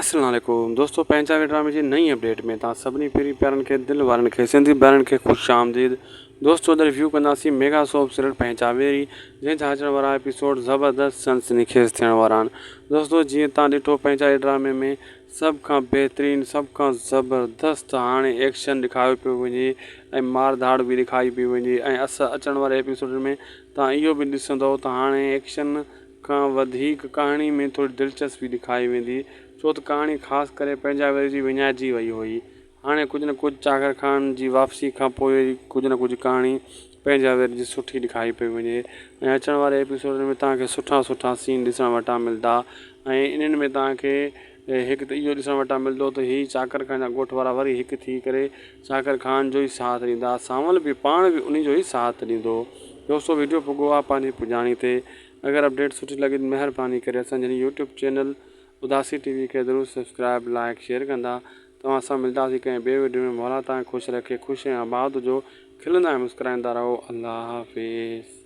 السلام عليڪم دوستو پنهنجا ڊرامي جي نئين اپڊيٽ ۾ توهان سڀني پيري پيارن کي دل وارن کي سنڌي ڀائرن کي خوش آمديد دوستو اڄ ريويو ڪنداسين ميگا سوپ سيريل پنهنجا ويري جنهن جا اچڻ وارا ايپيسوڊ زبردست سنسني خيز ٿيڻ وارا آهن دوستو جيئن توهان ڏٺو پنهنجا ڊرامي ۾ سڀ کان بهترين سڀ کان زبردست هاڻي ايڪشن ڏيکاريو پيو وڃي ۽ مار ڌاڙ به ڏيکاري پئي وڃي ۽ اس اچڻ واري ايپيسوڊ ۾ توهان اهو به ڏسندو ته هاڻي ايڪشن کان وڌيڪ ڪهاڻي ۾ ٿوري دلچسپي ڏيکاري ويندي، ڇو ته ڪهاڻي خاص ڪري پنهنجا ويري جي وڃائجي وئي هئي. هاڻي ڪجهه نه ڪجهه چاڪر خان جي واپسي کان پوء ڪجهه نه ڪجهه ڪهاڻي پنهنجا ويري جي سٺي ڏيکاري پئي وڃي ۽ اچڻ واري ايپيسوڊن ۾ توهان کي سٺا سٺا سين ڏسڻ وٽان ملدا ۽ انهن ۾ توهان کي هڪ ته اهو ڏسڻ وٽان ملندو ته هي چاڪر خان جا ڳوٺ وارا وري هڪ ٿي ڪري چاڪر خان جو ئي ساٿ ڏيندا. سانول به پاڻ به انهي جو ئي ساٿ ڏيندو. دوستو وڊيو پڳو آ پنهنجي پڄاڻي تي اگر اپڊيٽ سٺي لڳي ته مهرباني ڪري اسان جي يوٽيوب چينل اداسي ٽي وي کي ضرور سبسڪرائب لائڪ شيئر ڪندا. توهان سان ملداسين ڪنهن ٻي وڊيو ۾ مولا توهان کي خوش رکي خوش ۽ آباد هجو کلندا ۽ مسڪرائيندا رهو الله حافظ.